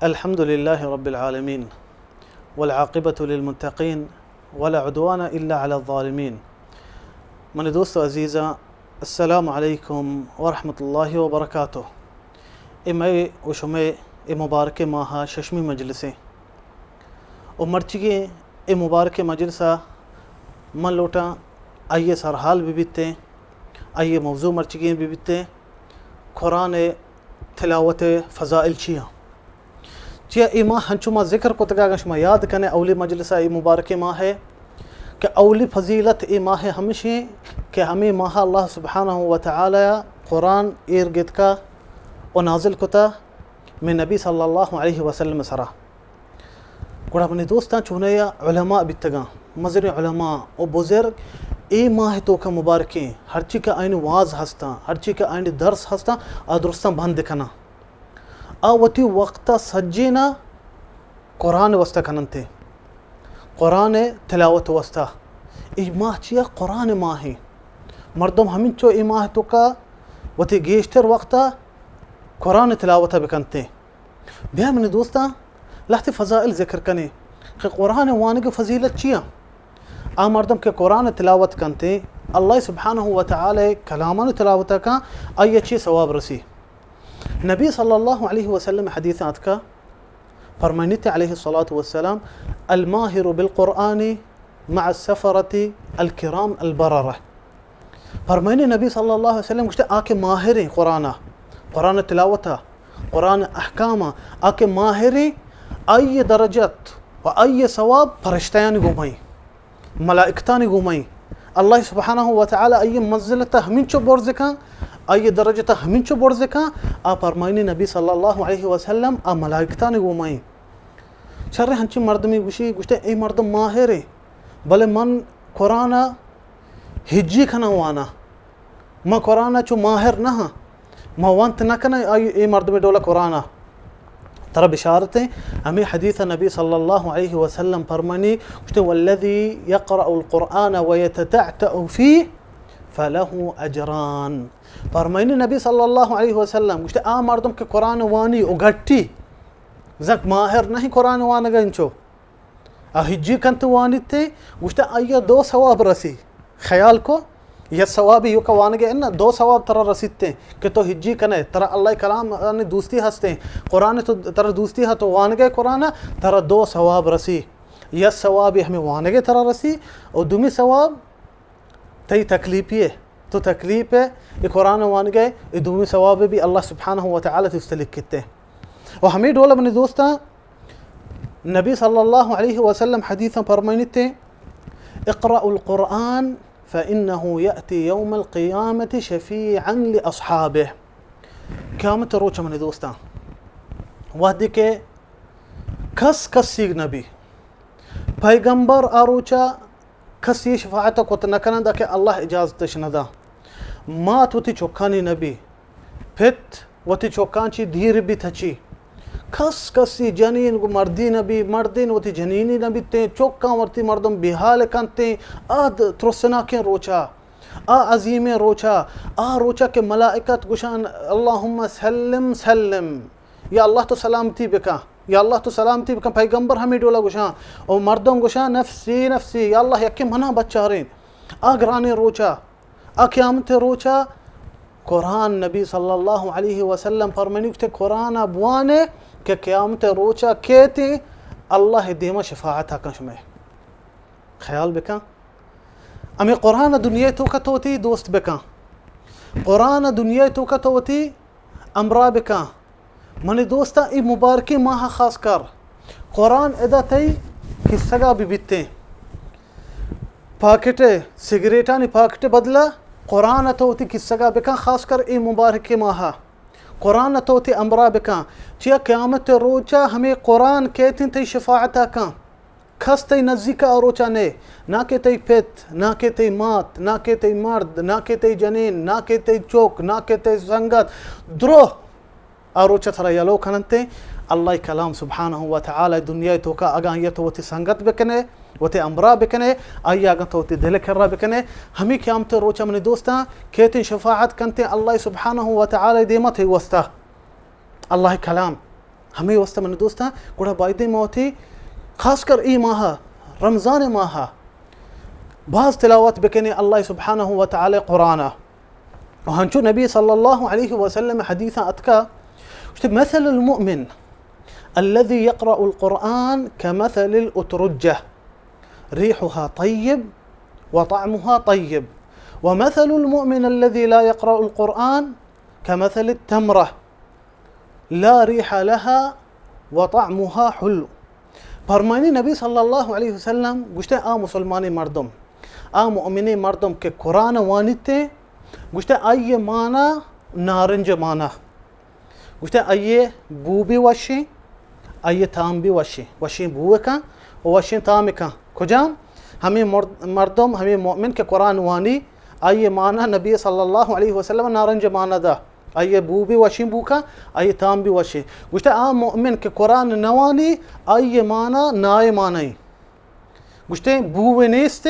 الحمد لله رب العالمين، والعاقبة للمتقين، ولا عدوان إلا على الظالمين. منی دوست و عزیزاں، السلام علیکم ورحمۃ اللہ وبرکاتہ. اے مئے و شمئے اے مبارکیں ماہ ءِ ششمی مجلس ایں و مرچیگیں اے مبارکیں مجلس ءَ من لوٹاں آئی ءِ سرحال بہ بیتیں، آئی ءِ موضوع مرچیگیں بہ بیتیں، قرآن ءِ تلاوت ءِ فضائل چی آں؟ چیا اے ماہ ہنچو ما ذکر کتگ، اگاں شما یاد کنے اولی مجلس ءَ اے مبارکیں ماہ ءِ کہ اولی فضیلت اے ماہ ءِ ہمیش ایں کہ ہمے ماہ ءَ اللہ سبحانہ و تعالی ءَ قرآن ایر گتکا و نازل کتا مئے نبی صلی اللہ علیہ وسلم ءِ سرا. گڑا منی دوستاں، چونایا علماء بیتگاں، مزنیں علماء و بزرگ، اے ماہ ءِ توکا مبارکیں ہرچی کہ آیانی واز ہستاں، ہرچی کہ آیانی درس ہستاں، آ درستاں بند کناں. آ وتی وقت ءَ سجینا قرآن ءِ واسطہ کننتے، قرآن ءِ تلاوت ءِ واسطہ. اے ماہ چیا؟ قرآن ءِ ماہ ایں. مردم ہمینچو اے ماہ ءِ توکا وتی گیشتر وقت ءَ قرآن ءِ تلاوت ءَ بکنتے. بیا منی دوستاں، لہتے فضائل ذکر کنیں کہ قرآن ءِ وانگ ءِ فضیلت چی آں. آ مردم کہ قرآن ءِ تلاوت کنتے، اللہ سبحانہ و تعالی ءِ کلامانی تلاوت ءَ کن، آئی ءَ چی ثواب رسی؟ نبی صلی اللہ علیہ وسلم ءِ حدیث ءَ آتکا، فرمائنیت علیہ الصلاة والسلام: الماهر بالقرآن مع السفرة الكرام البررة. فرمائنی نبی صلی اللہ علیہ وسلم گوشتے، آ کہ ماہریں قرآن ءَ، قرآن ءِ تلاوت ءَ، قرآن ءِ احکام ءَ، آ کہ ماہریں، آئی ءِ درجت و آئی ءِ ثواب فرشتیانی گومائیں، ملائکتانی گومائیں. اللہ سبحانہ و تعالی آئی ءِ منزلت ءَ ہمینچو برز کن، آئی ءِ درجت ءَ ہمینچو برز کن، آ فرمائنی نبی صلی اللہ علیہ وسلم آ ملائکتانی گومائیں. شر ہنچیں مردمے گوشی، گوشتے، اے مردم ماہریں، بلے من قرآن ءَ ہجی کناں واناں. من قرآن ءَ چو ماہر نہ آں. من وانت نہ کناں آئی، اے مردمے ڈولا قرآن ءَ. ترا بشارت ایں، ہمے حدیث ءَ نبی صلی اللہ علیہ وسلم فرمانی، گوشتے، والذي يقرأ القرآن ويتتعتع فيه فله أجران. فرمائنی نبی صلی اللہ علیہ وسلم گوشتے، آ مردم کہ قرآن وانی و گٹی، زک ماہر نہیں قرآن وانگ ءَ انچو، آ ہجی کنت وانیت، گوشتے، آئی ءَ دو ثواب رسی. خیال کو، یک ثوابی یوکا وانگ ءَ اناں، دو ثواب ترا رسیت کہ تو ہجی کنے، ترا اللہ کلام انی دوستی ہستیں، قرآن تو ترا دوستی ہا، تو وانگ ءَ قرآن ءَ، ترا دو ثواب رسی. یک ثوابی ہمے وانگ ءَ ترا رسی، و دومی ثواب تئی تکلیفی ءَ، تو تکلیف ءَ، اے قرآن وانگ ءَ، اے دومی ثواب بھی اللہ سبحانہ و تعالی تست لکھتے. و ہمے ڈول منی دوستاں، نبی صلی اللہ علیہ وسلم حدیثاں فرمائنیتے، اقرأوا القرآن فإنه يأتي يوم القيامة شفيعا لأصحابه. قیامت روچ منی دوستاں، وہدے کہ کس کسیگ نبی، پیغمبر آ روچا کسی شفاعت کت نہ کننت کہ اللہ اجازتش ندا. مات وتی چکانی نبی، پت وتی چکان چی دیر بی تچی، کس کسی جنین گو مردی نبی، مردین وتی جنینی نبیتیں، چکان ورتی مردم بیحال کنتیں. آ د-، ترسناکیں روچا، آ عظیمیں روچا، آ روچا کہ ملائکت گوشان، اللهم سلم سلم، یا اللہ تو سلامتی بکن، یا اللہ تو سلامتی بکن. پیغمبر ہمے ڈولا گوشان، او مردم گوشان، نفسی نفسی، یا اللہ یکے منا بچارین. آ گرانیں روچا، آ قیامت روچا، قرآن نبی صلی اللہ علیہ وسلم فرمانی، گوشتے، قرآن بوانے کہ قیامت روچا کیتیں اللہ دیما شفاعت کن شمئے. خیال بکن، ہمے قرآن دنیا توکا تو وتی دوست بکن، قرآن دنیا توکا تو وتی ہمراہ بکن. منی دوستاں، اے مبارکیں ماہ خاص کر قرآن ادا تئی کسگا بہ بیتیں. پاکٹ، سگریٹانی پاکٹ بدلا قرآن تو وتی کسگا بکن، خاص کر اے مبارکیں ماہ قرآن تو وتی ہمراہ بکن. چیا قیامت روچا ہمے قرآن کیتیں تئی شفاعت کن. کس تئی نزیک آ روچا نے، نہ کہ تئی پت، نہ کہ تئی مات، نہ کہ تئی مرد، نہ کہ تئی جنین، نہ کہ تئی چوک، نہ کہ تئی سنگت. درو آ روچا ترا یلو کننتے. اللہ کلام سبحانہ و تعالی دنیا توکا اگاں آئی تو وتی سنگت بکنے، وتی ہمراہ بکنے، آئی اگاں تو وتی دل کرا بکنے، ہمیں قیامت روچا منی دوستاں کیتیں شفاعت کنتے اللہ سبحانہ و تعالی دیما تئی واسطہ. اللہ کلام ہمے واسطہ منی دوستاں، گڑا بایدیں ما وتی خاص کر اے ماہ، رمضان ماہ، باز تلاوت بکنیں اللہ سبحانہ و تعالی قرآن ءَ۔ و ہنچو نبی صلی اللہ علیہ وسلم حدیثاں اتکا، گوشتے، مثل المؤمن الذي يقرأ القرآن كمثل الأترجة، ريحها طيب وطعمها طيب، ومثل المؤمن الذي لا يقرأ القرآن كمثل التمرة، لا ريح لها وطعمها حلو۔ فرمائنی نبی صلی اللہ علیہ وسلم گوشتے، آ مسلمانیں مردم، آ مؤمنیں مردم کہ قرآن وانیتے، گوشتے، آئی مانا نارنج مانا۔ گوشتے، آئی بو بھی وشیں، آئی تام بھی وشیں، وشیں بو کن و وشیں تام کن۔ کجام؟ ہمیں مرد-، مردم، ہمیں مؤمن کہ قرآن وانی، آئی مانا نبی صلی اللہ علیہ وسلم نارنج مانا دا۔ آئی بو بھی وشیں بو کن، آئی تام بھی وشیں۔ گوشتے، آ مؤمن کہ قرآن نوانی، آئی مانا نائے مانائیں۔ گوشتے، بو نیستے،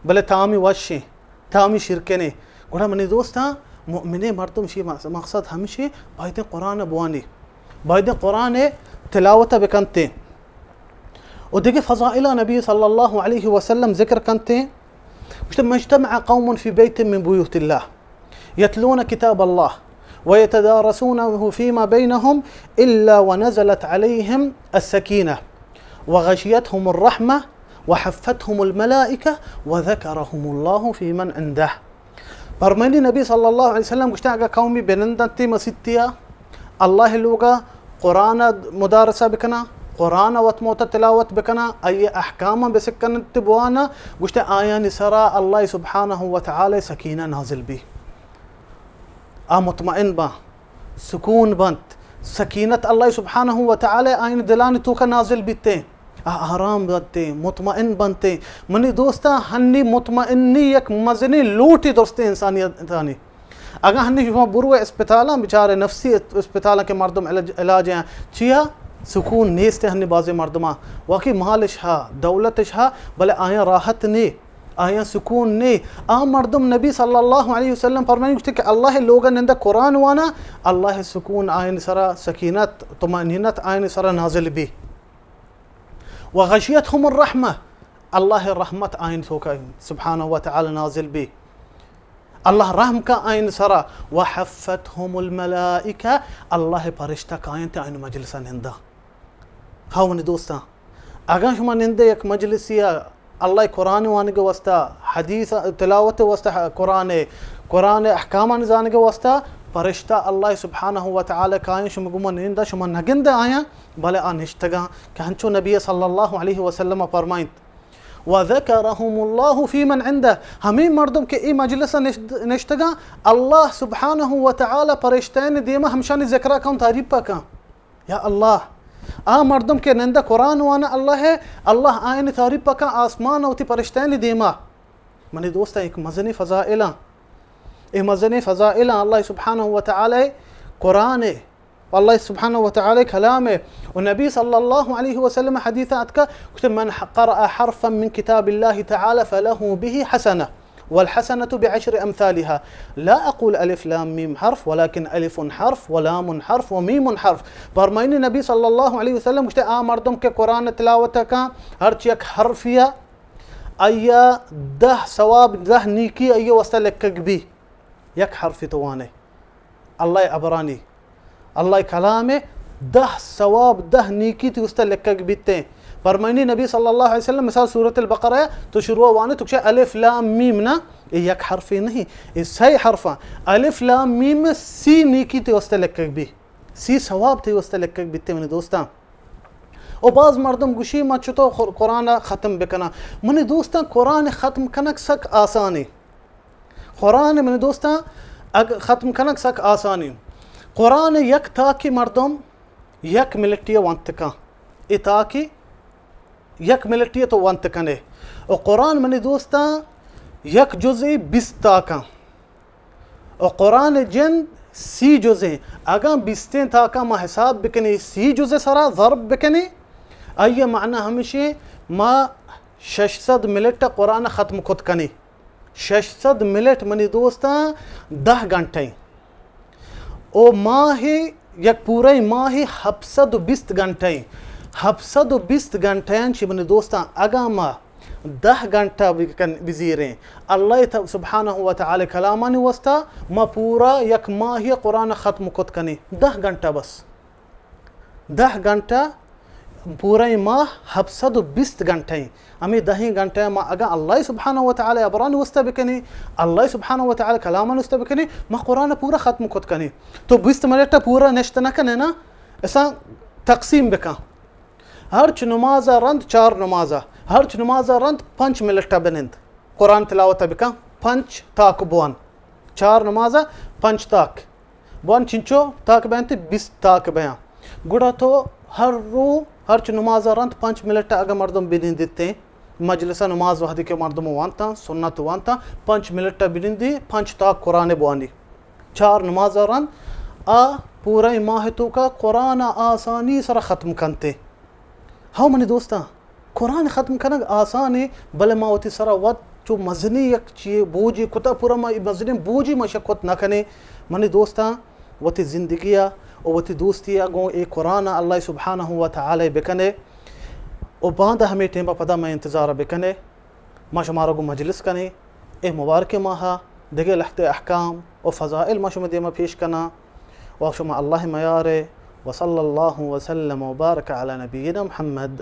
بلے تامی وشیں، تامی شیرکنیں۔ گڑا منی دوستاں، مؤمنیں مردم شی مقصد ہمشی، بایدیں قرآن بوانی، بایدیں قرآن تلاوت بکنتے۔ و دیگہ فضائل نبی صلی اللہ علیہ وسلم ذکر کنتے۔ گوشتے، ما اجتمع قوم في بيت من بيوت الله يتلون كتاب الله ويتدارسونه فيما بينهم إلا ونزلت عليهم السكينة وغشيتهم الرحمة وحفتهم الملائكة وذكرهم الله فيمن عنده۔ فرمائنی نبی صلی اللہ علیہ وسلم گوشتے، اگا قومی بنندنتی مسیتیا، اللہ لوگا قرآن مدارسہ بکنا، قرآن وت موت تلاوت بکنا، آئی احکام بسکنت بوانا، گوشتے، آیانی سرا اللہ سبحانہ و تعالی سکینہ نازل بی۔ آ مطمئن با، سکون بنت، سکینت اللہ سبحانہ و تعالی آئین دلانی توکا نازل بیتے۔ آ آرام بنتے، مطمئن بنتے۔ منی دوستاں، ہنی مطمئنی یک مزنی لوٹی درستیں انسانیتانی۔ اگاں ہنی شما برو اسپتالاں، بچارے نفسی اسپتالاں کہ مردم علاج، علاج ہیں، چیا؟ سکون نیست ہنی بازیں مردماں۔ واقعی مالش ہا، دولتش ہا، بلے آیاں راحت نی، آیاں سکون نی۔ آ مردم نبی صلی اللہ علیہ وسلم فرمائنی گوشتے کہ اللہ لوگا نندا قرآن وانا، اللہ سکون آئین سرا، سکینت، طمأنینت آئین سرا نازل بی۔ وغشیتهم الرحمة، اللہ رحمت آئین توکا سبحانہ و تعالی نازل بی۔ اللہ رحم کا آئین سرا، وحفتهم الملائکہ، اللہ پرشتہ کاینت آئین مجلسا نندا۔ ہاو منی دوستاں، اگاں شما نندے یک مجلسی ء اللہ قرآن وانگ واسطہ، حدیث تلاوت واسطہ، قرآن، قرآن احکامان زانگ واسطہ، پرشتہ اللہ سبحانہ و تعالی کائیں شما گما نندا، شما نگندے آیاں، بلے آ نشتگاں کہ ہنچو نبی صلی اللہ علیہ وسلم فرمائنت، وذکرهم اللہ فی من عندہ، ہمیں مردم کہ اے مجلس نشت-، نشتگاں، اللہ سبحانہ و تعالی پرشتین دیما ہمشانی ذکرہ کن، تعریف کن۔ یا اللہ، آ مردم کہ نندہ قرآن وانا اللہ ہے، اللہ آئین تعریف کن آسمان وتی پرشتین دیما۔ منی دوستاں، ایک مزنی فضائلاں، اے مزنی فضائلاں اللہ سبحانہ و تعالی قرآن ہے، اللہ سبحانہ و تعالی کلام ہے، و نبی صلی اللہ علیہ وسلم حدیث اتکا، گوشتے، من قرأ حرفا من کتاب اللہ تعالی فلہ به حسنہ، والحسنة بعشر أمثالها. لا أقول ألف لام ميم حرف، ولكن ألف حرف ولام حرف وميم حرف. فرمائنی نبی صلی اللہ علیہ وسلم گوشتے، آ مردم کہ قرآن تلاوت کن، ہرچ یک حرفیا، آیا دہ ثواب، دہ نیکی آئی واسطہ لکھگ بی۔ یک حرفی تو وانے۔ اللہ ابرانی، اللہ کلام، دہ ثواب، دہ نیکی تی استا لکگ بیتے۔ فرمائنی نبی صلی اللہ علیہ وسلم، مثال سورۃ البقرہ تو شروع وانے تو چہ الف لام میم نا، اے یک حرفے نہیں، اے سئے حرفاں۔ الف لام میم سی نیکی تی استا لکگ بی، سی ثواب تی استا لکگ بیتے منی دوستاں۔ او باز مردم گوشی، ما چطور قر-، قرآن ختم بکناں؟ منی دوستاں، قرآن ختم کنگ سک آسانے۔ قرآن منی دوستاں، اگ ختم کنگ سک آسانی۔ قرآن یک تاکی مردم یک منٹی وانت کن۔ اے تاکی یک منٹی تو وانت کنے۔ و قرآن منی دوستاں، یک جزئی بیست تاکاں۔ و قرآن جند سی جزیں۔ اگاں بیستیں تاکاں ما حساب بکنی، سی جز سرا ضرب بکنی، آئی معنی ہمشی ما شش سد منٹ قرآن ختم کت کنی۔ شش سد منٹ منی دوستاں، دہ گھنٹہ ایں۔ او ماہی یک پورئیں ماہے ہپت سد و بیست گھنٹہ ایں۔ ہپت سد و بیست گھنٹہ ایں چی منی دوستاں، اگاں ما دہ گھنٹہ بکن، بزیریں، اللہ ت-، سبحانہ و تعالی کلامانی واسطہ ما پورا یک ماہی قرآن ختم کت کنیں۔ دہ گھنٹہ بس۔ دہ گھنٹہ، پورئیں ماہ ہپت سد و بیست گھنٹہ ایں۔ ہمے دہیں گھنٹہ ما اگاں اللہ سبحانہ و تعالی ابرانی واسطہ بکنیں، اللہ سبحانہ و تعالی کلامانی واسطہ بکنیں، ما قرآن پورا ختم کت کنیں۔ تو بیست منٹ پورا نشت نہ کنے نا، اساں تقسیم بکن۔ ہرچ نماز ء رند چار نماز ء، ہرچ نماز ء رند پنچ منٹ ء بنند۔ قرآن تلاوت ء بکن، پنچ تاک بوان۔ چار نماز ء پنچ تاک بوان، چنچو تاک بینت؟ بیست تاک بیاں۔ گڑا تو ہر رو ہرچ نماز ء رند پنچ منٹ ء اگہ مردم بنندیتیں، مجلس ء نماز وہدی کہ مردم وانتاں، سنت وانتاں، پنچ منٹ ء بنندی، پنچ تاک قرآن بوانی۔ چار نماز ء رند آ پورئیں ماہ توکا قرآن ء آسانی سرا ختم کنتے۔ ہو منی دوستاں، قرآن ختم کنگ آسانے، بلے ما وتی سرا وت چو مزنیں یک چیے بوجے کتا، پورا ما اے مزنیں بوجے ما شہ کت نہ کنے۔ منی دوستاں، وتی زندگی ء و وتی دوستی ء گوں اے قرآن ء اللہ سبحانہ و تعالی بکنے۔ و باندا ہمے ٹیم ء پدا مئے انتظار ء بکنے۔ ما شمارا گوں مجلس کنیں۔ اے مبارکیں ماہ ء دگہ لہتے احکام و فضائل ما شمئے دیما پیش کناں۔ و شما اللہ میارے۔ وصلی اللہ وسلم وبارک علی نبینا محمد۔